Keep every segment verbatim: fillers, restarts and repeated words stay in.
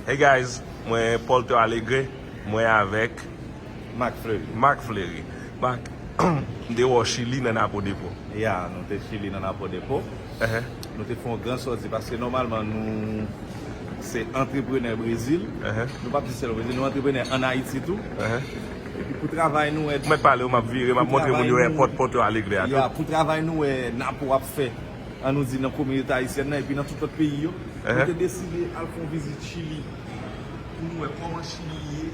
Hey guys, mwen Porto Alegre, mwen avèk Marc Fleury. Marc Fleury. Marc, m te wè w Chili nan Napo Depo. Ya, nou te Chili nan Napo Depo. Ehe. Nou te fè yon gran sòti paske nòmalman nou se antreprenè Brezil. Ehe. Nou pa t sèl Brezil, nou antreprenè ann Ayiti tou. Ehe. Epi pou travay nou wè. Ou mèt pale, w, m ap vire, m ap montre moun yo èpòt Porto Alegre a tou. Ya, pou travay nou wè Napo ap fè, ann nou di nan kominote ayisyèn nan epi nan tout lòt peyi yo. Ehe. Nou te deside al fè yon vizit Chili pou nou wè kòman Chili ye,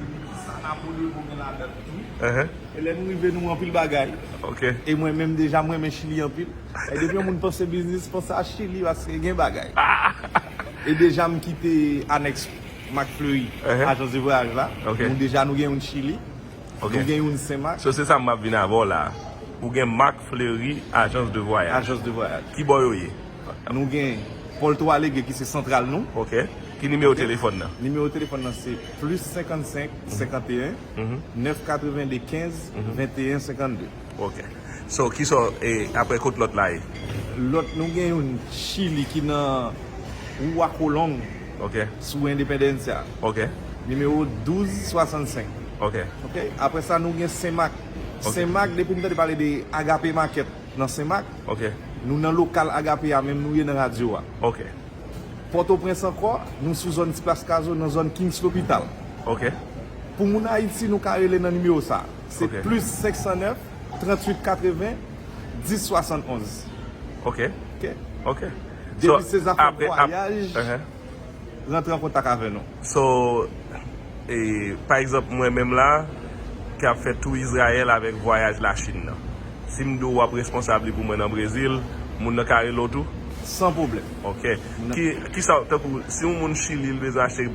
epi kisa Napo Depo gen ladan l tou. Ehe. E lè nou rive, nou wè anpil bagay. Ok. E mwen menm deja, mwen renmen Chili anpil. E depi yon moun panse biznis, panse a Chili paske gen bagay. E deja m kite anèks Marc Fleury, ehe, ajans de vwayaj la. Ok. Nou deja nou gen youn Chili. Ok. Nou gen youn Senmak. So, se sa m ap vin avè w la. Ou gen Marc Fleury, ajans de vwayaj. Ajans de vwayaj. Ki bò yo ye? Nou gen Porto Alegre ki se santral nou. Ok. Ki nimewo telefòn nan? Nimewo telefòn nan se plis senkannsenk, senkanteyen, nèf katrevende, kenz, venteyen, senkannde. Ok. So, ki sa, e, apre kot lòt la ye? Lòt, nou gen youn Chili ki nan Rua Colón, ok, sou Independencia. Ok. Nimewo douz swasannsenk. Ok. Ok. Apre sa, nou gen Senmak. Ok. Senmak, depi m tande pale de Agape Market nan Senmak, ok, nou nan lokal Agape a menm, nou ye nan radyo a. Ok. Pòtoprens ankò, nou sou zòn Ti Plas Kazo, nan zòn Kings Lopital. Ok. Pou moun Ayiti, nou ka rele nan nimewo sa. Se, ok, plis senk san nèf, tranntuit katreven, dis swasannonz. Ok. Ok? Ok. So, depi se zafè apre, ap-, vwayaj, ehe, rantre an kontak avè nou. So, e, pa egzanp, mwen menm la, k ap fè tou Izrayèl avèk vwayaj Lachin nan. Si m di w w ap responsab li pou mwen nan Brezil, moun nan ka rele w tou? San pwoblèm. Ok. Ki, kisa, tankou, si yon moun Chili, l bezwen achte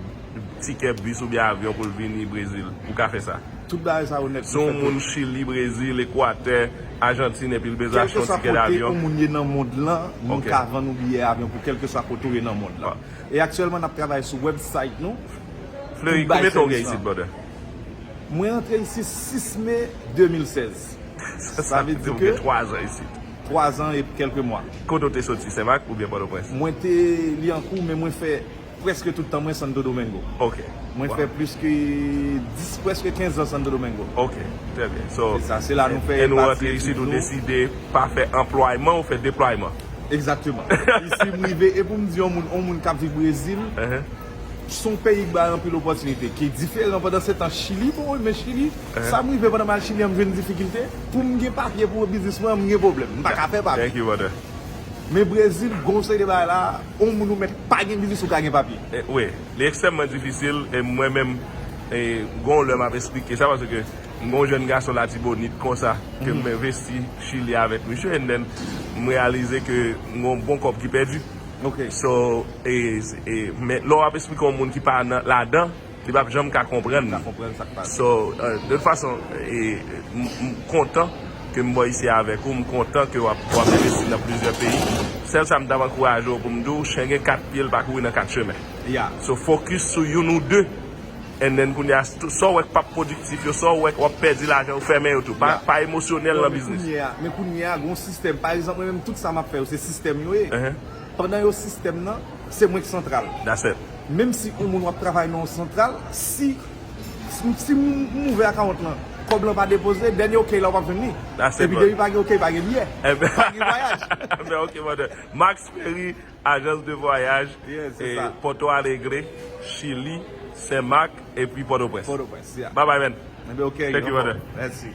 tikè bis oubyen avyon pou l vini Brezil, ou ka fè sa? Tout bagay sa yo nèt. Si yon moun Chili, Brezil, Ekwatè, Ajantin, epi l bezwen achte yon tikè davyon. Kèlkeswa kote yon moun ye nan mond lan, nou, ok, ka vann ou biyè avyon pou kèlkeswa kote w ye nan mond lan. E aktyèlman, n ap travay sou website nou. Fleury, konbyen tan w gen isit, brother? Mwen antre isit sis me de mil sèz. Sa vle di ke ou gen twa zan isit. Twa zan e kèlke mwa. Kote w te soti, Senmak oubyen Pòtoprens? Mwen te Lyankou, men mwen fè prèske tout tan mwen Santo Domingo. Ok. Mwen fè plis ke dis, prèske kenz an Santo Domingo. Ok, trè byen. So, e sa, se la nou fè, e nou rantre isit, ou deside pa fè anplwayman, ou fè deplwayman. Egzakteman. Isi m rive, e pou m di yon moun, yon moun k ap viv Brezil, se yon peyi k bay anpil opòtinite, ki diferan pandan se tan Chili, bon, men Chili, sa m rive pandan m al Chili an, m jwenn difikilte, pou m gen papye pou biznis mwen, m gen pwoblèm, m pa ka fè papye. Thank you, brother. Men Brezil, gon seri de bagay la, yon moun ou mèt pa gen biznis ou ka gen papye. E, wi, li ekstrèmman difisil, e mwen menm, e, gon lè m ap esplike sa, paske m gon jèn gason Latibonit konsa, ke m envesti Chili avèk misye, and then m reyalize ke m gon bon kòb ki pèdi. Ok. So, e, e, men lè w ap esplike yon moun ki pa nan, ladan, li p ap janm ka konprann. Ka konprann sa k pase. So, euh, de tout fason, e, m, m kontan ke m bò isi avèk ou, m kontan ke w ap, w ap envesti nan plizyè peyi. Sèl sa m t ap ankouraje w pou m di w, chen gen kat pye, l pa kouri nan kat chemen. Yeah. So, focus sou youn ou de. And then, kounye a, sa w wè k p ap pwodiktif yo, sa w wè k w ap pèdi lajan yo, fèmen yo tou. Pa, yeah, pa emosyonèl nan biznis. Men kounye a, men kounye a, gon sistèm. Pa egzanp, mwen menm, tout sa m ap fè yo, se sistèm yo ye. Pandan yo sistèm nan, se mwen k santral. That's it. Menm si yon moun w ap travay nan yon santral, si, si, si m, m ouvè akawont lan, kòb lan pa depoze, dènye okey la w p ap jwenn li. That's it, bro. Epi depi pa gen okey, pa gen biyè. Pa gen vwayaj. Enben, ok, brother. Marc Fleury, ajans de vwayaj, e, Porto Alegre, Chili, Senmak, epi Pòtoprens. Pòtoprens, yeah. Bye bye, man. Enben, ok, thank you, brother. Mèsi.